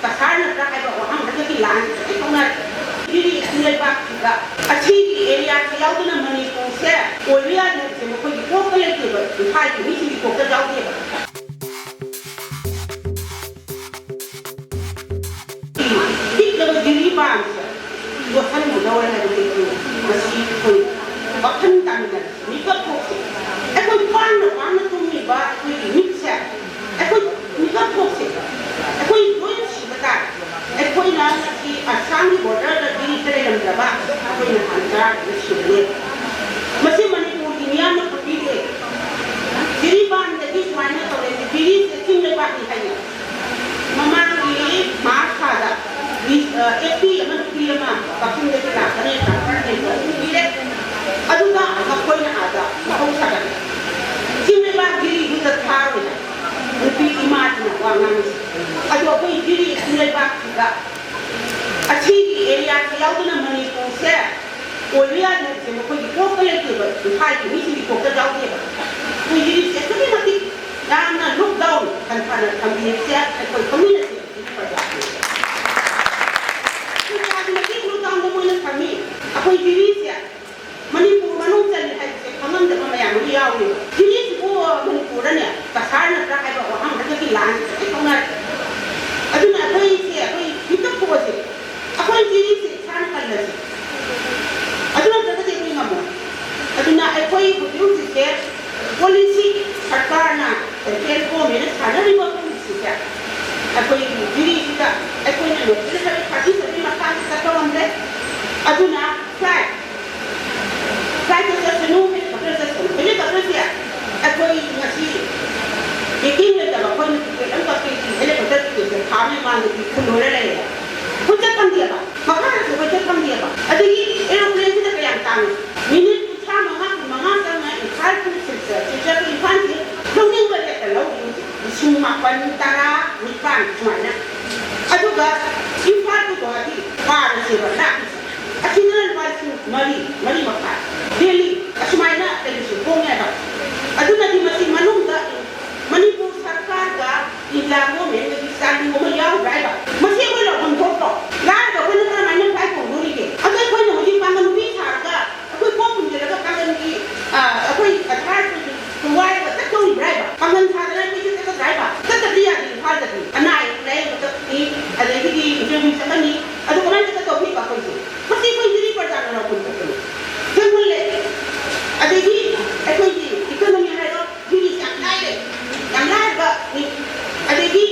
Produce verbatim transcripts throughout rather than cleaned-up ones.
ꯀꯁꯥꯔ ꯅꯠꯇ꯭ꯔꯥ ꯍꯥꯏꯕ ꯋꯥꯍꯪ ꯑꯗꯨꯒꯤ ꯂꯥꯟꯁꯦ ꯂꯣꯏ ꯇꯧꯅꯔꯦ꯫ ꯁꯤꯒꯤ ꯂꯩꯕꯥꯛꯁꯤꯗ ꯑꯁꯤꯒꯤ ꯑꯦꯔꯤꯌꯥꯁꯤ ꯌꯥꯎꯗꯅ ꯃꯅꯤꯄꯨꯔꯁꯦ ꯑꯣꯏꯕ ꯌꯥꯗꯦ ꯍꯥꯏꯕꯁꯦ ꯃꯈꯣꯏꯒꯤ ꯀꯣꯛꯇ ꯂꯩꯇꯦꯕ꯫ ꯏꯝꯐꯥꯜꯒꯤ ꯃꯤꯁꯤꯡꯒꯤ ꯀꯣꯛꯇ ꯌꯥꯎꯗꯦꯕ꯫ ꯄꯤꯛꯂꯕ ꯖꯤꯔꯤꯕꯥꯝꯁꯦ ꯌꯣꯠꯁꯟꯒꯗꯧꯔꯦ ꯍꯥꯏꯕꯁꯦ ꯑꯩꯈꯣꯏ ꯉꯁꯤ ꯑꯩꯈꯣꯏ ꯋꯥꯈꯜ ꯇꯥꯃꯤꯟꯅꯔꯦ꯫ ꯃꯤꯀꯞ ꯊꯣꯛꯁꯤ꯫ ꯑꯩꯈꯣꯏ ꯄꯥꯡꯅ ꯄꯥꯡꯅ ꯇꯨꯝꯃꯤꯕ ꯑꯩꯈꯣꯏꯒꯤ ꯃꯤꯠꯁꯦ ꯑꯩꯈꯣꯏ ꯃꯤꯀꯞ ꯊꯣꯛꯁꯤ꯫ ꯑꯩꯈꯣꯏ ꯂꯣꯏꯅ ꯁꯤꯕ ꯇꯥꯔꯦ꯫ ꯑꯩꯈꯣꯏꯅ ꯉꯁꯤ ꯑꯁꯥꯝꯒꯤ ꯕꯣꯔꯗꯔꯗ ꯖꯤꯔꯤꯗ ꯂꯩꯔꯝꯗ꯭ꯔꯕ ꯑꯩꯈꯣꯏ ꯅꯍꯥꯟ ꯇꯔꯥꯗ ꯁꯤꯔꯅꯤ꯫ ꯃꯁꯤ ꯃꯅꯤꯄꯨꯔꯒꯤ ꯃꯤꯌꯥꯝꯅ ꯈꯪꯕꯤꯗꯦ꯫ ꯖꯤꯔꯤꯕꯥꯝꯗꯒꯤ ꯁꯨꯃꯥꯏꯅ ꯇꯧꯔꯦ, ꯖꯤꯔꯤꯁꯦ ꯆꯤꯡ ꯂꯩꯕꯥꯛꯅꯤ ꯍꯥꯏꯌꯦ꯫ ꯃꯃꯥꯡꯒꯤ ꯃꯥꯔꯆ ꯊꯥꯗ ꯃꯤ, ꯑ, ꯑꯦ ꯄꯤ ꯑꯃ ꯅꯨꯄꯤ ꯑꯃ ꯀꯛꯆꯤꯡꯗꯒꯤ ꯂꯥꯛꯀꯅꯤ, ꯗꯥꯛꯇꯔ ꯍꯦꯟꯕ ꯑꯗꯨ ꯄꯤꯔꯦ꯫ ꯑꯗꯨꯒ ꯃꯈꯣꯏꯅ ꯑꯥꯗ ꯃꯍꯧꯁꯥꯒ ꯆꯤꯡ ꯂꯩꯕꯥꯛ ꯖꯤꯔꯤꯗꯨꯗ ꯊꯥꯔꯣꯏ ꯍꯥꯏ꯫ ꯅꯨꯄꯤ ꯏꯃꯥꯁꯤꯅ ꯋꯥ ꯉꯥꯡꯉꯤꯁꯦ꯫ ꯑꯗꯣ ꯑꯩꯈꯣꯏ ꯖꯤꯔꯤ ꯆꯤꯡ ꯂꯩꯕꯥꯛꯁꯤꯗ ꯑꯁꯤꯒꯤ ꯑꯦꯔꯤꯌꯥꯁꯤ ꯌꯥꯎꯗꯅ ꯃꯅꯤꯄꯨꯔꯁꯦ ꯑꯣꯏꯕ ꯌꯥꯗꯦ ꯍꯥꯏꯕꯁꯦ ꯃꯈꯣꯏꯒꯤ ꯀꯣꯛꯇ ꯂꯩꯇꯦꯕ, ꯏꯝꯐꯥꯜꯒꯤ ꯃꯤꯁꯤꯡꯒꯤ ꯀꯣꯛꯇ ꯌꯥꯎꯗꯦꯕ꯫ ꯑꯩꯈꯣꯏ ꯖꯤꯔꯤꯁꯦ ꯑꯗꯨꯛꯀꯤ ꯃꯇꯤꯛ ꯌꯥꯝꯅ ꯂꯨꯛ ꯗꯥꯎꯟ ꯍꯟꯊꯅ ꯊꯝꯕꯤꯔꯤꯁꯦ ꯑꯩꯈꯣꯏ ꯈꯪꯃꯤꯟꯅꯁꯦ꯫ ꯑꯩꯈꯣꯏ ꯀꯌꯥꯒꯤ ꯃꯇꯤꯛ ꯂꯨꯛ ꯗꯥꯎꯟꯗ ꯃꯣꯏꯅ ꯊꯝꯃꯤ꯫ ꯑꯩꯈꯣꯏ ꯖꯤꯔꯤꯁꯦ ꯃꯅꯤꯄꯨꯔ ꯃꯅꯨꯡ ꯆꯜꯂꯤ ꯍꯥꯏꯕꯁꯦ ꯈꯪꯉꯝꯗꯕ ꯃꯌꯥꯝ ꯑꯃ ꯌꯥꯎꯔꯤꯕ꯫ ꯖꯤꯔꯤꯁꯤꯕꯨ ꯃꯅꯤꯄꯨꯔꯗꯅꯦ ꯀꯁꯥꯔ ꯅꯠꯇ꯭ꯔꯥ ꯍꯥꯏꯕ ꯋꯥꯍꯪ ꯍꯟꯗꯛꯀꯤ ꯂꯥꯟꯁꯤꯗ ꯂꯣꯏ ꯇꯧꯅꯔꯦ꯫ ꯑꯗꯨꯅ ꯑꯩꯈꯣꯏꯁꯦ, ꯑꯩꯈꯣꯏ ꯃꯤꯀꯞ ꯊꯣꯛꯑꯁꯦ꯫ ꯑꯩꯈꯣꯏ ꯖꯤꯔꯤꯁꯦ ꯏꯁꯥꯅ ꯀꯜꯂꯁꯦ꯫ ꯑꯗꯨ ꯅꯠꯇ꯭ꯔꯒꯗꯤ ꯑꯩꯈꯣꯏ ꯉꯝꯃꯣꯏ꯫ ꯑꯗꯨꯅ ꯑꯩꯈꯣꯏ ꯍꯧꯖꯤꯛ ꯍꯧꯖꯤꯛꯁꯦ ꯄꯣꯂꯤꯁꯤ ꯁꯔꯀꯥꯔꯅ, ꯁꯦꯟꯇ꯭ꯔꯦꯜ ꯒꯣꯔꯃꯦꯟꯅ ꯁꯥꯟꯅꯔꯤꯕ ꯄꯣꯂꯤꯁꯤꯁꯦ ꯑꯩꯈꯣꯏ ꯖꯤꯔꯤꯁꯤꯗ ꯑꯩꯈꯣꯏꯅ ꯅꯦꯁꯅꯦꯜ ꯍꯥꯏꯋꯦ ꯊꯥꯔꯇꯤ ꯁꯚꯦꯟ ꯃꯈꯥꯗ ꯆꯠꯄ ꯉꯝꯗ꯭ꯔꯦ꯫ ꯑꯗꯨꯅ ꯐ꯭ꯂꯥꯏꯠ, ꯐ꯭ꯂꯥꯏꯠꯇ ꯆꯠꯁꯅꯨ, ꯍꯦꯂꯤꯀꯣꯞꯇꯔ ꯆꯠꯁꯅꯨ꯫ ꯍꯦꯂꯤꯀꯣꯞꯇꯔꯁꯦ ꯑꯩꯈꯣꯏ ꯉꯁꯤ ꯄꯦꯀꯤꯡ ꯂꯩꯇꯕ, ꯑꯩꯈꯣꯏꯅ ꯇꯤꯀꯦꯠ ꯑꯃ ꯀꯛꯀꯦ, ꯍꯦꯂꯤꯀꯣꯞꯇꯔ ꯇꯤꯀꯦꯠꯁꯦ ꯊꯥ ꯑꯃꯒꯤ ꯃꯃꯥꯡꯗꯒꯤ ꯐꯨꯜ ꯑꯣꯏꯔ ꯂꯩꯔꯦ꯫ ꯑꯩꯈꯣꯏ ꯆꯠ ꯐꯪꯗꯦꯕ, ꯃꯈꯥꯗꯁꯨ ꯑꯩꯈꯣꯏ ꯆꯠ ꯐꯪꯗꯦꯕ꯫ ꯑꯗꯒꯤ ꯑꯦꯔꯣꯄ꯭ꯂꯦꯟꯁꯤꯅ ꯀꯌꯥꯝ ꯇꯥꯡꯉꯤ? ꯃꯤꯅꯤꯠ ꯀꯨꯟꯊ꯭ꯔꯥ ꯃꯉꯥ, ꯀꯨꯟ ꯃꯉꯥ ꯆꯪꯉꯦ ꯏꯝꯐꯥꯜ ꯇꯨ ꯁꯤꯜꯆꯔ, ꯁꯤꯜꯆꯔ ꯇꯨ ꯏꯝꯐꯥꯜꯁꯦ ꯂꯧꯅꯤꯡꯕ ꯔꯦꯠꯇ ꯂꯧꯔꯤ ꯍꯧꯖꯤꯛ꯫ ꯂꯤꯁꯤꯡ ꯃꯥꯄꯟ, ꯇꯔꯥ, ꯅꯤꯄꯥꯟ ꯁꯨꯃꯥꯏꯅ꯫ ꯑꯗꯨꯒ ꯏꯝꯐꯥꯜ ꯇꯨ ꯒꯨꯋꯥꯍꯥꯇꯤ ꯄꯥꯔꯁꯦꯕ ꯂꯥꯛꯏꯁꯦ꯫ ꯑꯁꯤꯗꯅ ꯂꯨꯄꯥ ꯂꯤꯁꯤꯡ ꯃꯔꯤ, ꯃꯔꯤ ꯃꯈꯥꯏ꯫ ꯗꯦꯜꯂꯤ ꯑꯁꯨꯃꯥꯏꯅ ꯂꯩꯕꯁꯨ ꯍꯣꯡꯉꯦꯕ꯫ ꯑꯗꯨꯅꯗꯤ ꯃꯁꯤ ꯃꯅꯨꯡꯗ ꯃꯅꯤꯄꯨꯔ ꯁꯔꯀꯥꯔꯒ ꯏꯟꯗꯤꯌꯥ ꯒꯣꯔꯃꯦꯟꯒꯒꯤ ꯆꯥꯂꯨ ꯑꯃ ꯌꯥꯎꯕ꯭ꯔꯥ ꯍꯥꯏꯕ? ꯑꯗꯒꯤꯗꯤ ꯏꯟꯇꯔꯚ꯭ꯌꯨ ꯆꯠꯀꯅꯤ꯫ ꯑꯗꯨ ꯀꯃꯥꯏꯅ ꯆꯠꯀꯗꯧꯕ ꯑꯩꯈꯣꯏꯁꯦ? ꯃꯁꯤ ꯑꯩꯈꯣꯏ ꯗꯤꯜꯂꯤ ꯄ꯭ꯔꯖꯥꯅ ꯂꯧꯐꯝ ꯊꯣꯛꯄꯅꯤ꯫ ꯆꯪꯍꯜꯂꯦ꯫ ꯑꯗꯒꯤ ꯑꯩꯈꯣꯏꯒꯤ ꯏꯀꯣꯅꯣꯃꯤ ꯍꯥꯏꯔꯣ, ꯗꯤꯜꯂꯤꯁꯦ ꯌꯥꯝ ꯂꯥꯏꯔꯦ, ꯌꯥꯝ ꯂꯥꯏꯔꯕꯅꯤ꯫ ꯑꯗꯒꯤ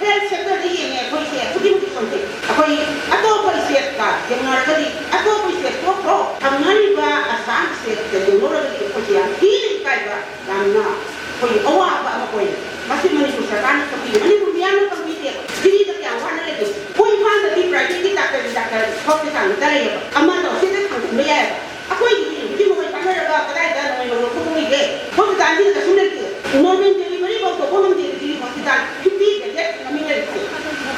ꯍꯦꯜꯊ ꯁꯦꯛꯇꯔꯗ ꯌꯦꯡꯉꯦ ꯑꯩꯈꯣꯏꯁꯦ ꯑꯗꯨꯛꯀꯤ ꯃꯇꯤꯛ ꯁꯣꯟꯊꯩ꯫ ꯑꯩꯈꯣꯏ ꯑꯇꯣꯞꯄ ꯁ꯭ꯇꯦꯠꯀ ꯌꯦꯡꯅꯔꯒꯗꯤ, ꯑꯇꯣꯞꯄ ꯁ꯭ꯇꯦꯠ ꯇꯣꯛꯈ꯭ꯔꯣ, ꯊꯪꯅꯔꯤꯕ ꯑꯁꯥꯝ ꯁ꯭ꯇꯦꯠꯀ ꯌꯦꯡꯅꯔꯨꯔꯒꯗꯤ ꯑꯩꯈꯣꯏꯁꯦ ꯌꯥꯝ ꯊꯤꯅ ꯏꯀꯥꯏꯕ, ꯌꯥꯝꯅ ꯑꯩꯈꯣꯏꯒꯤ ꯑꯋꯥꯕ ꯑꯃ ꯑꯣꯏꯔꯦ꯫ ꯃꯁꯤ ꯃꯅꯤꯄꯨꯔ ꯁꯔꯀꯥꯔꯅ ꯈꯪꯕꯤꯗꯦ, ꯃꯅꯤꯄꯨꯔ ꯃꯤꯌꯥꯝꯅ ꯈꯪꯕꯤꯗꯦ꯫ ꯗꯤꯜꯂꯤꯗ ꯀꯌꯥꯝ ꯋꯥꯅ ꯂꯩꯒꯦ? ꯑꯩꯈꯣꯏ ꯏꯝꯐꯥꯜꯗꯗꯤ ꯄ꯭ꯔꯥꯏꯚꯦꯠꯀꯤ ꯗꯥꯛꯇꯔꯒꯤ ꯗꯥꯛꯇꯔ ꯍꯣꯁꯄꯤꯇꯥꯜ ꯑꯃ ꯂꯩꯌꯦꯕ, ꯑꯃ ꯇꯧꯔ ꯁꯤꯗ ꯊꯥꯡꯖꯤꯟꯕ ꯌꯥꯏꯌꯦꯕ꯫ ꯑꯩꯈꯣꯏꯒꯤꯗꯤ ꯍꯧꯖꯤꯛ ꯃꯈꯣꯏ ꯇꯥꯟꯅꯔꯒ ꯀꯗꯥꯏꯗ ꯅꯣꯡꯃꯩ ꯃꯔꯨ ꯐꯨꯕ ꯂꯩꯒꯦ? ꯍꯣꯁꯄꯤꯇꯥꯜꯁꯤꯗ ꯀꯩꯁꯨ ꯂꯩꯇꯦ꯫ ꯅꯣꯔꯃꯦꯜ ꯗꯦꯂꯤꯚꯔꯤ ꯐꯥꯎ ꯇꯧꯕ ꯉꯝꯗꯦ ꯗꯤꯜꯂꯤ ꯍꯣꯁꯄꯤꯇꯥꯜ ꯐꯤꯐꯇꯤ ꯕꯦꯗꯦꯠ ꯃꯃꯤꯡ ꯂꯩꯔꯤꯁꯦ꯫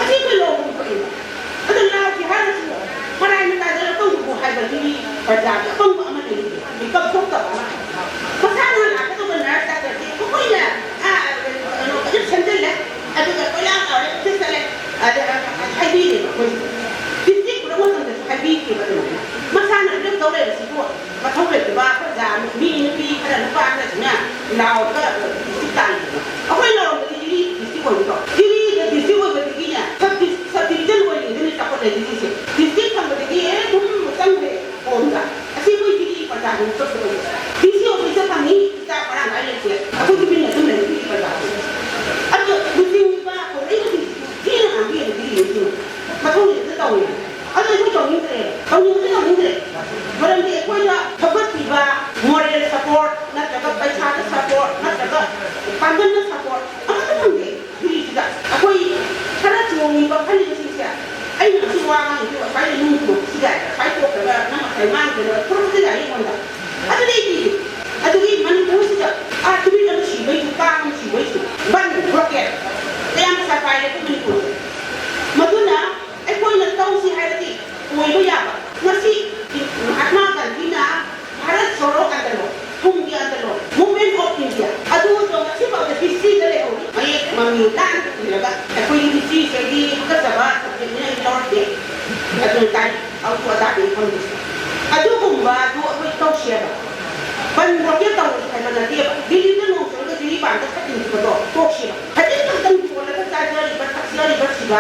ꯑꯁꯤ ꯑꯩꯈꯣꯏ ꯂꯧꯕ ꯐꯩ꯫ ꯑꯗꯣ ꯂꯥꯎꯒꯦ ꯍꯥꯏꯔꯁꯨ ꯃꯔꯥꯏꯅ ꯇꯥꯖꯔ ꯇꯧꯔꯨꯕ ꯍꯥꯏꯕꯗꯨꯗꯤ ꯄ꯭ꯔꯖꯥꯒꯤ ꯑꯄꯪꯕ ꯑꯃ ꯂꯩꯔꯤꯁꯦ꯫ ꯃꯤꯀꯞ ꯊꯣꯛꯇꯕ ꯑꯃ꯫ ꯃꯁꯥꯅ ꯂꯥꯛꯀꯗꯧꯕ ꯅꯔꯁ ꯗꯥꯛꯇꯔꯁꯦ ꯑꯩꯈꯣꯏꯅ, ꯑꯥ, ꯀꯩꯅꯣ, ꯁꯦꯝꯖꯤꯜꯂꯦ꯫ ꯑꯗꯨꯒ ꯀꯣꯏꯂꯥ ꯂꯥꯎꯔꯦ, ꯑꯣꯐꯤꯁ ꯆꯠꯂꯦ꯫ ꯑꯗ ꯍꯥꯏꯕꯤꯔꯦꯕ ꯑꯩꯈꯣꯏꯁꯦ꯫ ꯗꯤꯁꯇ꯭ꯔꯤꯛ ꯄꯨꯔꯛ ꯃꯇꯝꯗꯁꯨ ꯍꯥꯏꯕꯤꯗꯦꯕ ꯑꯗꯨꯃꯥꯏꯅ꯫ ꯃꯁꯥꯅ ꯐꯤꯂꯝ ꯇꯧ ꯂꯩꯕꯁꯤꯕꯨ ꯃꯊꯧ ꯂꯩꯇꯕ ꯄ꯭ꯔꯖꯥ ꯃꯤ ꯅꯨꯄꯤ ꯈꯔ ꯅꯨꯄꯥ ꯈꯔꯁꯤꯅ ꯂꯥꯎꯔꯒ ꯗꯤꯁꯇ꯭ꯔꯤꯛ ꯇꯥꯜꯂꯤꯕꯅꯤ꯫ ꯑꯩꯈꯣꯏ ꯂꯥꯎꯔꯝꯕꯗꯤ ꯖꯤꯔꯤ ꯗꯤꯁꯇ꯭ꯔꯤꯛ ꯑꯣꯏꯕꯗꯣ꯫ ꯖꯤꯔꯤꯗ ꯗꯤꯁꯇ꯭ꯔꯤꯛ ꯑꯣꯏꯕꯗꯒꯤꯅꯦ ꯁꯕ ꯗꯤꯁ-, ꯁꯕ ꯗꯤꯕꯤꯖꯟ ꯑꯣꯏꯔꯤꯉꯩꯗꯅꯦ ꯆꯥꯎꯈꯠꯂꯛꯏꯁꯦ꯫ ꯗꯤꯁꯇ꯭ꯔꯤꯛ ꯊꯝꯕꯗꯒꯤ ꯑꯗꯨꯝ ꯆꯪꯈ꯭ꯔꯦ ꯐꯣꯟꯗ꯫ ꯑꯁꯤ ꯑꯩꯈꯣꯏ ꯖꯤꯔꯤ ꯄ꯭ꯔꯖꯥꯒꯤ ꯃꯤꯇꯣꯞꯇ ꯑꯣꯏꯕ꯫ ꯗꯤ ꯁꯤ ꯑꯣꯐꯤꯁꯇ ꯐꯪꯉꯤ, ꯍꯤꯗꯥꯛ ꯃꯔꯥꯡ ꯀꯥꯏ ꯂꯩꯇꯦ꯫ ꯑꯩꯈꯣꯏ ꯇꯨꯃꯤꯟꯅ ꯑꯗꯨꯝ ꯂꯩꯔꯤ ꯖꯤꯔꯤ ꯄ꯭ꯔꯖꯥꯁꯦ꯫ ꯑꯗꯣ ꯂꯨꯆꯤꯡꯉꯤꯕ ꯍꯧꯔꯛꯏꯕꯁꯤꯡꯁꯤꯁꯨ ꯊꯤꯅ ꯉꯥꯡꯕꯤꯔꯦ ꯖꯤꯔꯤ ꯃꯤꯁꯤꯡꯅ꯫ ꯃꯊꯧ ꯂꯩꯇꯅ ꯇꯧꯔꯤꯅꯦ꯫ ꯑꯗꯣ ꯑꯩꯈꯣꯏ ꯇꯧꯅꯤꯡꯗ꯭ꯔꯦ, ꯇꯧꯅꯤꯡꯕꯗꯤ ꯇꯧꯅꯤꯡꯗ꯭ꯔꯦ꯫ ꯃꯔꯝꯗꯤ ꯑꯩꯈꯣꯏꯅ ꯊꯧꯒꯠꯄꯤꯕ moral support ꯅꯠꯇ꯭ꯔꯒ ꯄꯩꯁꯥꯗ support ꯅꯠꯇ꯭ꯔꯒ ꯄꯥꯡꯒꯜꯗ support ꯑꯃꯠꯇ ꯐꯪꯗꯦ꯫ ꯖꯤꯔꯤꯁꯤꯗ ꯑꯩꯈꯣꯏ ꯈꯔ ꯆꯣꯡꯉꯤꯕ ꯈꯜꯂꯤꯕꯁꯤꯡꯁꯦ, ꯑꯩꯅ ꯉꯁꯤ ꯋꯥ ꯉꯥꯡꯉꯤꯁꯤ ꯉꯁꯥꯏ ꯅꯨꯡ ꯊꯣꯛꯄꯁꯤꯗ ꯉꯁꯥꯏ ꯊꯣꯛꯇ꯭ꯔꯒ ꯅꯪ ꯉꯁꯥꯏ ꯉꯥꯡꯗ꯭ꯔꯒ ꯊꯣꯛꯂꯛꯄꯗꯤ ꯌꯥꯏ ꯑꯩꯉꯣꯟꯗ꯫ ꯑꯗꯨꯗꯤ ꯑꯩꯗꯤ ꯑꯗꯨꯒꯤ ꯃꯅꯤꯄꯨꯔꯁꯤꯗ ꯑꯥ ꯇꯨꯃꯤꯟ ꯑꯃ ꯁꯤꯕꯩꯁꯨ, ꯀꯥꯡ ꯁꯤꯕꯩꯁꯨ, ꯕꯟ, ꯕ꯭ꯂꯣꯀꯦꯠ ꯀꯌꯥꯝ ꯄꯩꯁꯥ ꯄꯥꯏꯔꯦ ꯑꯩꯈꯣꯏ ꯃꯅꯤꯄꯨꯔꯁꯦ꯫ ꯃꯗꯨꯅ ꯑꯩꯈꯣꯏꯅ ꯇꯧꯁꯤ ꯍꯥꯏꯔꯗꯤ ꯑꯣꯏꯕ ꯌꯥꯕ꯫ ꯉꯁꯤ ꯃꯍꯥꯠꯃꯥ ꯒꯥꯟꯙꯤꯅ ꯚꯥꯔꯠ ꯁꯣꯔꯣ ꯑꯟꯗꯣꯂꯣꯟ, ꯊꯨꯝꯒꯤ ꯑꯟꯗꯣꯂꯣꯟ, Movement of India, ꯑꯗꯨꯗꯣ ꯉꯁꯤꯐꯥꯎꯗ ꯍꯤꯁꯇ꯭ꯔꯤꯗ ꯂꯩꯍꯧꯔꯤ꯫ ꯃꯌꯦꯛ ꯃꯃꯤ ꯂꯥꯟ ꯏꯔꯒ ꯑꯩꯈꯣꯏꯒꯤ ꯍꯤꯁꯇ꯭ꯔꯤꯁꯦ ꯍꯛꯆꯕ ꯁꯕꯖꯦꯛꯅꯤꯅ ꯑꯩ ꯂꯧꯔꯛꯇꯦ꯫ ꯑꯗꯨꯅ ꯇꯥꯏ ꯑꯗꯨ ꯑꯗꯥꯗꯤ ꯈꯪꯗꯦ꯫ ꯑꯗꯨꯒꯨꯝꯕꯗꯨ ꯑꯩꯈꯣꯏ ꯇꯧꯁꯦꯕ꯫ ꯕꯟ ꯕ꯭ꯂꯣꯀꯦꯠ ꯇꯧꯔꯁꯨ ꯍꯥꯏꯕ ꯅꯠꯇꯦꯕ꯫ ꯗꯤꯜꯂꯤꯗ ꯅꯣꯡ ꯆꯨꯔꯒ ꯖꯤꯔꯤꯕꯥꯝꯗ ꯊꯠꯅꯤꯡꯕꯗꯣ ꯇꯣꯛꯁꯦꯕ꯫ ꯈꯖꯤꯛ ꯈꯛꯇꯪ ꯌꯣꯜꯂꯒ ꯆꯥꯖꯔꯤꯕ ꯊꯛꯆꯔꯤꯕ ꯁꯤꯕ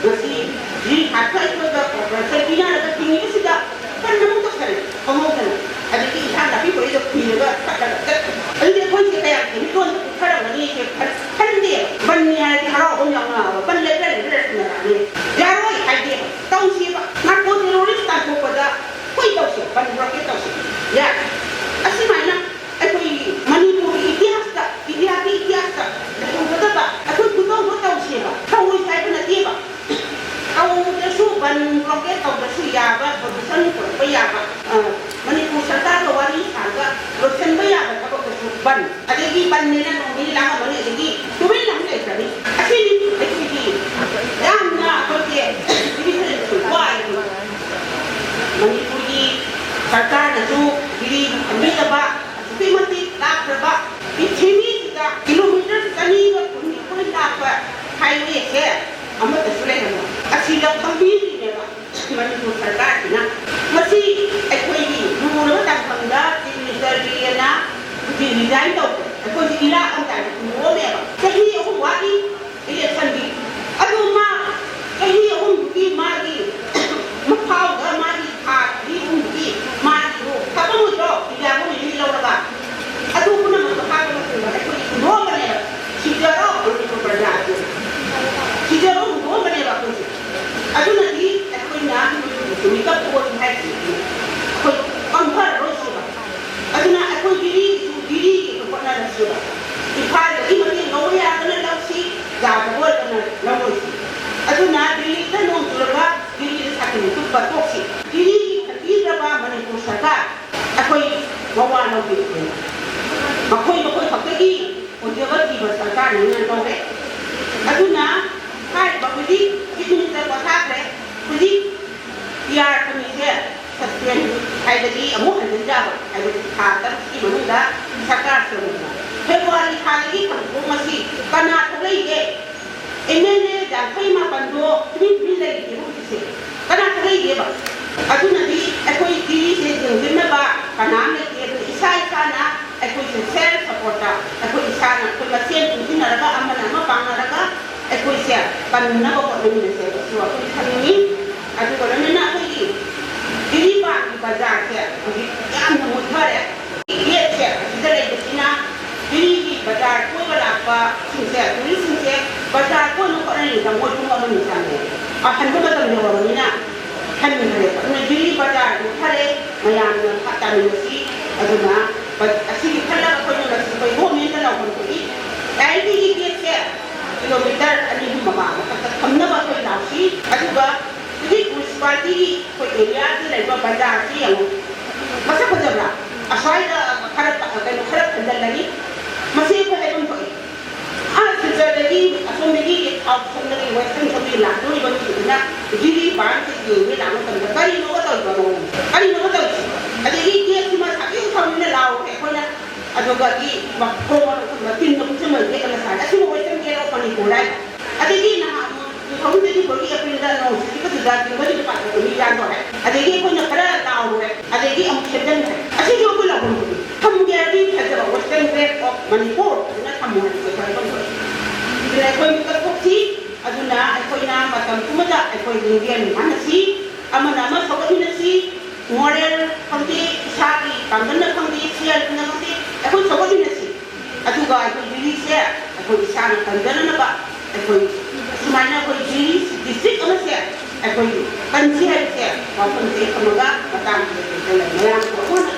ꯉꯁꯤ ꯖꯤ ꯍꯥꯠꯄ ꯑꯩꯈꯣꯏꯒ ꯀꯣꯔꯄꯣꯔꯦꯁꯟ ꯄꯤꯅꯔꯒ ꯊꯤꯡꯉꯤꯕꯁꯤꯗ ꯐꯟ ꯑꯃꯨꯛ ꯇꯧꯁꯜꯂꯦ ꯈꯪꯍꯧꯗꯅ꯫ ꯑꯗꯒꯤ ꯏꯟꯁꯥꯡ ꯅꯥꯄꯤ ꯄꯨꯔꯛꯏꯗꯣ ꯊꯤꯔꯒ ꯆꯠꯂꯒ ꯆꯠꯈꯤ꯫ ꯑꯗꯨꯗꯤ ꯑꯩꯈꯣꯏꯁꯦ ꯀꯌꯥ ꯁꯦꯟꯃꯤꯠꯂꯣꯟꯗ ꯄꯨꯊꯔꯝꯒꯅꯤ ꯁꯦ ꯈꯟ-, ꯈꯟꯗꯦꯕ꯫ ꯕꯟꯅꯤ ꯍꯥꯏꯔꯗꯤ ꯍꯔꯥꯎꯕ ꯑꯃ ꯌꯥꯎꯅꯕ, ꯕꯟ ꯂꯩꯕ꯭ꯔꯥ ꯂꯩꯕ꯭ꯔꯥ ꯂꯩꯕ꯭ꯔꯥ ꯌꯥꯔꯣꯏ ꯍꯥꯏꯗꯦꯕ꯫ ꯇꯧꯁꯦꯕ꯫ ꯅꯥꯔꯀꯣ ꯇꯦꯔꯣꯔꯤꯁ ꯇꯥꯟꯊꯣꯛꯄꯗ ꯑꯩꯈꯣꯏ ꯇꯧꯁꯦ, ꯕꯟ ꯕ꯭ꯂꯣꯀꯦꯠ ꯇꯧꯁꯦ꯫ ꯌꯥꯔꯦ꯫ ꯑꯁꯨꯃꯥꯏꯅ ꯑꯩꯈꯣꯏ ꯃꯅꯤꯄꯨꯔꯒꯤ ꯏꯇꯤꯍꯥꯁꯇ, ꯏꯟꯗꯤꯌꯥꯒꯤ ꯏꯇꯤꯍꯥꯁꯇ ꯂꯩꯍꯧꯒꯗꯕ ꯑꯩꯈꯣꯏ ꯈꯨꯗꯧꯗꯣ ꯇꯧꯁꯦꯕ꯫ ꯇꯧꯔꯣꯏ ꯍꯥꯏꯕ ꯅꯠꯇꯦꯕ꯫ ꯇꯧꯗ꯭ꯔꯁꯨ, ꯕꯟ ꯕ꯭ꯂꯣꯀꯦꯠ ꯇꯧꯗ꯭ꯔꯁꯨ ꯌꯥꯕ, ꯁꯣꯂꯨꯁꯟ ꯄꯨꯔꯛꯄ ꯌꯥꯕ, ꯑ, ꯃꯅꯤꯄꯨꯔ ꯁꯔꯀꯥꯔꯒ ꯋꯥꯔꯤ ꯁꯥꯔꯒ ꯂꯣꯏꯁꯤꯟꯕ ꯌꯥꯕ ꯊꯕꯛꯇꯁꯨ ꯕꯟ, ꯑꯗꯒꯤ ꯕꯟꯅꯦꯅ ꯅꯣꯡ ꯅꯤꯅꯤ ꯂꯥꯡꯉꯝꯃꯅꯤ, ꯑꯗꯒꯤ ꯇꯨꯃꯤꯟꯅ ꯑꯃꯨꯛ ꯂꯩꯈ꯭ꯔꯅꯤ꯫ ꯑꯁꯤꯅꯤ ꯑꯩꯈꯣꯏꯒꯤ ꯌꯥꯝꯅ ꯑꯩꯈꯣꯏꯒꯤ ꯗꯤꯚꯤꯖꯟꯁꯨ ꯋꯥꯏ꯫ ꯃꯅꯤꯄꯨꯔꯒꯤ ꯁꯔꯀꯥꯔꯅꯁꯨ ꯗꯤꯜꯂꯤꯕꯨ ꯈꯟꯕꯤꯗꯕ, ꯑꯁꯨꯛꯀꯤ ꯃꯇꯤꯛ ꯂꯥꯞꯈ꯭ꯔꯕ ꯄ꯭ꯔꯤꯊꯤꯕꯤꯁꯤꯗ ꯀꯤꯂꯣꯃꯤꯇꯔ ꯆꯅꯤꯒ ꯀꯨꯟꯅꯤꯊꯣꯏ ꯂꯥꯞꯄ ꯍꯥꯏꯋꯦꯁꯦ ꯑꯃꯠꯇꯁꯨ ꯂꯩꯔꯝꯃꯣꯏ꯫ ꯑꯁꯤꯗ ꯈꯪꯕꯤꯔꯤꯅꯦꯕ ꯃꯅꯤꯄꯨꯔ ꯁꯔꯀꯥꯔꯁꯤꯅ꯫ ꯃꯁꯤ ꯑꯩꯈꯣꯏꯒꯤ ꯂꯨꯔꯕ ꯇꯥꯡꯐꯝꯗ ꯆꯤꯐ ꯃꯤꯅꯤꯁꯇꯔꯒꯤꯅ ꯍꯧꯖꯤꯛ ꯔꯤꯖꯥꯏꯟ ꯇꯧꯈ꯭ꯔꯦ꯫ ꯑꯩꯈꯣꯏꯁꯤ ꯏꯔꯥꯛ ꯑꯃ ꯇꯥꯏꯅ ꯈꯨꯝꯃꯣꯛꯑꯝꯃꯦꯕ꯫ ꯆꯍꯤ ꯑꯍꯨꯝ ꯋꯥꯠꯂꯤ ꯏꯂꯦꯛꯁꯟꯒꯤ꯫ ꯑꯗꯨ ꯃꯥ ꯆꯍꯤ ꯑꯍꯨꯝꯗꯨꯒꯤ ꯃꯥꯒꯤ ꯃꯐꯥꯎꯗ ꯃꯥꯒꯤ ꯊꯥ ꯑꯅꯤ ꯑꯍꯨꯝꯗꯨꯒꯤ ꯃꯥꯒꯤ ꯊꯕꯛ ꯑꯣꯏꯗ꯭ꯔꯣ? ꯏꯟꯗꯤꯌꯥ ꯒꯣꯔꯃꯦꯟꯒꯤ ꯂꯧꯔꯒ ꯑꯗꯨ ꯄꯨꯝꯅꯃꯛꯇꯣ ꯍꯥꯠꯄ ꯃꯇꯝꯗ ꯑꯩꯈꯣꯏꯒꯤ ꯍꯨꯟꯗꯣꯛꯑꯝꯕꯅꯦꯕ꯫ ꯁꯤꯖꯔꯣ ꯃꯅꯤꯄꯨꯔ ꯄ꯭ꯔꯖꯥꯁꯦ꯫ ꯁꯤꯖꯔꯣ ꯍꯨꯟꯗꯣꯛꯑꯝꯕꯅꯦꯕ ꯑꯩꯈꯣꯏꯁꯦ꯫ ꯑꯗꯨꯅꯗꯤ ꯑꯩꯈꯣꯏꯅ ꯃꯤꯀꯞ ꯊꯣꯛꯑꯁꯤ ꯍꯥꯏꯁꯦ ꯑꯩꯈꯣꯏ ꯄꯪꯊꯔꯔꯣꯏꯁꯦꯕ꯫ ꯑꯗꯨꯅ ꯑꯩꯈꯣꯏ ꯗꯤꯜꯂꯤꯒꯤꯁꯨ ꯗꯤꯜꯂꯤꯒꯤ ꯑꯩꯈꯣꯏ ꯍꯣꯠꯅꯔꯁꯦꯕ꯫ ꯏꯝꯐꯥꯜꯗꯒꯤ ꯃꯇꯦꯡ ꯂꯧꯕ ꯌꯥꯔꯒꯅ ꯂꯧꯁꯤ, ꯌꯥꯗꯕ ꯑꯣꯏꯔꯒꯅ ꯂꯧꯔꯣꯏꯁꯤ꯫ ꯑꯗꯨꯅ ꯗꯤꯜꯂꯤꯗ ꯅꯣꯡ ꯆꯨꯔꯒ ꯗꯤꯜꯂꯤꯗ ꯁꯥꯇꯤꯟ ꯇꯨꯞꯄ ꯇꯣꯛꯁꯤ꯫ ꯗꯤꯜꯂꯤꯒꯤ ꯈꯟꯕꯤꯗ꯭ꯔꯕ ꯃꯅꯤꯄꯨꯔ ꯁꯔꯀꯥꯔ ꯑꯩꯈꯣꯏ ꯃꯋꯥ ꯂꯧꯕꯤꯔꯣꯏ꯫ ꯃꯈꯣꯏ ꯃꯈꯣꯏ ꯈꯛꯇꯒꯤ ꯑꯣꯏꯖꯕ ꯊꯤꯕ ꯁꯔꯀꯥꯔꯅꯤꯅ ꯂꯧꯔꯦ꯫ ꯑꯗꯨꯅ ꯍꯥꯏꯔꯤꯕ ꯍꯧꯖꯤꯛ ꯆꯤꯐ ꯃꯤꯅꯤꯁꯇꯔ ꯄꯣꯊꯥꯈ꯭ꯔꯦ, ꯍꯧꯖꯤꯛ ꯄꯤ ꯑꯥꯔ ꯀꯃꯤꯇꯤꯁꯦ ꯁꯁꯄꯦꯟ ꯍꯥꯏꯕꯗꯤ ꯑꯃꯨꯛ ꯍꯟꯖꯤꯟ ꯌꯥꯕ ꯍꯥꯏꯕꯗꯤ ꯊꯥ ꯇꯔꯨꯛꯀꯤ ꯃꯅꯨꯡꯗ ꯁꯔꯀꯥꯔ ꯁꯦꯝꯒꯗꯕ꯫ ꯐꯦꯕ꯭ꯔꯨꯋꯥꯔꯤ ꯊꯥꯗꯒꯤ ꯍꯧꯗꯣꯛ ꯉꯁꯤ ꯀꯅꯥ ꯊꯣꯛꯂꯛꯏꯒꯦ? ꯑꯦꯝ ꯑꯦꯜ ꯑꯦ ꯌꯥꯡꯈꯩ ꯃꯥꯄꯟꯗꯣ ꯇꯨꯃꯤꯟ ꯇꯨꯃꯤꯟ ꯂꯩꯔꯤꯁꯤꯕꯨ ꯍꯧꯖꯤꯛꯁꯦ ꯀꯅꯥ ꯊꯣꯛꯂꯛꯏꯒꯦꯕ? ꯑꯗꯨꯅꯗꯤ ꯑꯩꯈꯣꯏ ꯗꯤꯜꯂꯤꯁꯦ ꯌꯦꯡꯁꯤꯟꯅꯕ ꯀꯅꯥꯝ ꯂꯩꯇꯦ꯫ ꯑꯗꯨꯅ ꯏꯁꯥ ꯏꯁꯥꯅ ꯑꯩꯈꯣꯏꯁꯦ ꯁꯦꯜꯐ ꯁꯄꯣꯔꯠꯇ ꯑꯩꯈꯣꯏ ꯏꯁꯥꯅ ꯑꯩꯈꯣꯏ ꯃꯁꯦꯟ ꯄꯨꯟꯁꯤꯟꯅꯔꯒ ꯑꯃꯅ ꯑꯃ ꯄꯥꯡꯅꯔꯒ ꯑꯩꯈꯣꯏꯁꯦ ꯀꯟꯅꯕ ꯍꯣꯠꯅꯃꯤꯟꯅꯁꯦ ꯍꯥꯏꯕꯁꯤ ꯋꯥꯐꯝ ꯊꯝꯅꯤꯡꯉꯤ꯫ ꯑꯗꯨꯒ ꯂꯣꯏꯅꯅ ꯑꯩꯈꯣꯏꯒꯤ ꯖꯤꯔꯤꯕꯥꯝꯒꯤ ꯕꯖꯥꯔꯁꯦ ꯍꯧꯖꯤꯛ ꯌꯥꯝꯅ ꯃꯨꯠꯊꯔꯦ꯫ ꯒꯦꯠꯁꯦ ꯑꯁꯤꯗ ꯂꯩꯕꯁꯤꯅ ꯖꯤꯔꯤꯒꯤ ꯕꯖꯥꯔ ꯀꯣꯏꯕ ꯂꯥꯛꯄꯁꯤꯡꯁꯦ, ꯇꯨꯔꯤꯁꯁꯤꯡꯁꯦ ꯕꯖꯥꯔ ꯀꯣꯏꯅ ꯍꯣꯠꯅꯔꯤꯉꯩꯗ ꯃꯣꯏ ꯄꯨꯡ ꯑꯃꯅꯤ ꯆꯪꯉꯦ꯫ ꯑꯍꯟꯕ ꯃꯇꯝ ꯌꯧꯔꯕꯅꯤꯅ ꯍꯟꯈ꯭ꯔꯦ꯫ ꯑꯗꯨꯅ ꯖꯤꯔꯤ ꯕꯖꯥꯔ ꯃꯨꯠꯊꯔꯦ, ꯃꯌꯥꯝꯅ ꯐꯠ ꯇꯥꯃꯤꯟꯅꯁꯤ꯫ ꯑꯗꯨꯅ ꯕ-, ꯑꯁꯤꯒꯤ ꯈꯜꯂꯒ ꯑꯩꯈꯣꯏꯅ ꯉꯁꯤ ꯑꯩꯈꯣꯏ ꯒꯣꯔꯃꯦꯟꯗ ꯂꯥꯎꯐꯝ ꯊꯣꯛꯏ꯫ ꯑꯦꯜ ꯄꯤꯒꯤ ꯒꯦꯠꯁꯦ ꯀꯤꯂꯣꯃꯤꯇꯔ ꯑꯅꯤ ꯑꯍꯨꯝ ꯃꯃꯥꯡ ꯃꯊꯛꯇ ꯊꯝꯅꯕ ꯑꯩꯈꯣꯏ ꯂꯥꯛꯁꯤ꯫ ꯑꯗꯨꯒ ꯍꯧꯖꯤꯛ ꯃ꯭ꯌꯨꯅꯤꯁꯤꯄꯥꯂꯤꯇꯤꯒꯤ ꯑꯩꯈꯣꯏ ꯑꯦꯔꯤꯌꯥꯁꯤꯗ ꯂꯩꯕ ꯕꯖꯥꯔꯁꯤ ꯌꯦꯡꯉꯨ, ꯃꯁꯛ ꯐꯖꯕ꯭ꯔꯥ? ꯑꯁ꯭ꯋꯥꯏꯗ ꯈꯔ ꯀ-, ꯀꯩꯅꯣ ꯈꯔ ꯈꯟꯖꯜꯂꯅꯤ꯫ ꯃꯁꯤ ꯑꯩꯈꯣꯏ ꯍꯥꯏꯐꯝ ꯊꯣꯛꯏ꯫ ꯑꯥ ꯁꯤꯜꯆꯔꯗꯒꯤ, ꯑꯁꯣꯝꯗꯒꯤ, ꯑꯥꯎꯠ ꯁꯣꯝꯗꯒꯤ, ꯋꯦꯁꯇꯔꯟ ꯁꯣꯝꯗꯒꯤ ꯂꯥꯛꯇꯣꯔꯤꯕ ꯃꯤꯁꯤꯡꯁꯤꯅ ꯖꯤꯔꯤ ꯕꯥꯟꯁꯦ ꯌꯦꯡꯒꯦ ꯂꯥꯛꯄ ꯃꯇꯝꯗ ꯀꯔꯤꯅꯣꯕ ꯇꯧꯔꯤꯕ ꯃꯑꯣꯡꯁꯦ? ꯀꯔꯤꯅꯣꯕ ꯇꯧꯔꯤꯁꯦ? ꯑꯗꯒꯤ ꯒꯦꯠꯁꯤꯃ ꯁꯥꯊꯤꯅ ꯁꯥꯎꯅꯤꯅ ꯂꯥꯎꯔꯦ ꯑꯩꯈꯣꯏꯅ꯫ ꯑꯗꯨꯒꯗꯤ ꯃꯈꯣꯡ ꯃꯈꯨꯠ ꯃꯇꯤꯟ ꯃꯈꯨꯠꯁꯦ ꯃꯩ ꯌꯦꯛꯑꯒ ꯁꯥꯔꯦ꯫ ꯑꯁꯤꯕꯨ ꯋꯦꯁꯇꯔꯟ ꯒꯦꯠ ꯑꯣꯐ ꯃꯅꯤꯄꯨꯔ ꯍꯥꯏ꯫ ꯑꯗꯒꯤ ꯅꯍꯥꯟ ꯇꯨ ꯊꯥꯎꯖꯟ ꯇ꯭ꯋꯦꯟꯇꯤ ꯐꯣꯔꯒꯤ ꯑꯦꯄ꯭ꯔꯤꯜꯗ ꯅꯣꯡ ꯁꯤꯠꯈꯤꯕꯗꯨꯗ ꯇꯤꯡꯒꯔꯤꯗꯨ ꯄꯥꯊꯣꯛꯄ ꯃꯤ ꯌꯥꯟꯗꯣꯔꯦ꯫ ꯑꯗꯒꯤ ꯑꯩꯈꯣꯏꯅ ꯈꯔ ꯂꯥꯎꯔꯦ꯫ ꯑꯗꯒꯤ ꯑꯃꯨꯛ ꯁꯦꯝꯖꯤꯟꯈ꯭ꯔꯦ꯫ ꯑꯁꯤꯁꯨ ꯑꯩꯈꯣꯏ ꯂꯥꯎꯐꯝ ꯊꯣꯛꯏ꯫ ꯊꯝꯒꯦ ꯍꯥꯏꯔꯗꯤ ꯐꯖꯕ Western Gate of Manipur ꯑꯗꯨꯅ ꯊꯝꯃꯣ ꯍꯥꯏꯕꯁꯦ ꯑꯩꯈꯣꯏ ꯍꯥꯏꯐꯝ ꯊꯣꯛꯏ꯫ ꯑꯗꯨꯅ ꯑꯩꯈꯣꯏ ꯃꯤꯀꯞ ꯊꯣꯛꯁꯤ꯫ ꯑꯗꯨꯅ ꯑꯩꯈꯣꯏꯅ ꯃꯇꯝ ꯄꯨꯝꯕꯗ ꯑꯩꯈꯣꯏ ꯂꯤꯡꯖꯦꯜ ꯃꯥꯟꯅꯁꯤ꯫ ꯑꯃꯅ ꯑꯃ ꯁꯧꯒꯠꯃꯤꯟꯅꯁꯤ꯫ ꯃꯣꯔꯦꯜ ꯈꯪꯗꯦ, ꯏꯁꯥꯒꯤ ꯄꯥꯡꯒꯜꯅ ꯈꯪꯗꯦ, ꯁꯦꯜꯅ ꯈꯪꯗꯦ, ꯑꯩꯈꯣꯏ ꯁꯧꯒꯠꯃꯤꯟꯅꯁꯤ꯫ ꯑꯗꯨꯒ ꯑꯩꯈꯣꯏ ꯖꯤꯔꯤꯁꯦ ꯑꯩꯈꯣꯏ ꯏꯁꯥꯅ ꯀꯟꯖꯅꯅꯕ ꯑꯩꯈꯣꯏ ꯁꯨꯃꯥꯏꯅ ꯑꯩꯈꯣꯏ ꯖꯤꯔꯤ ꯗꯤꯁꯇ꯭ꯔꯤꯛ ꯑꯃꯁꯦ ꯑꯩꯈꯣꯏ ꯀꯟꯁꯤ ꯍꯥꯏꯕꯁꯦ ꯋꯥꯐꯝꯁꯦ ꯊꯝꯃꯒ ꯃꯇꯥꯡ ꯑꯁꯤꯗ ꯃꯌꯥꯝ ꯑꯃꯨꯛ ꯍꯟꯅ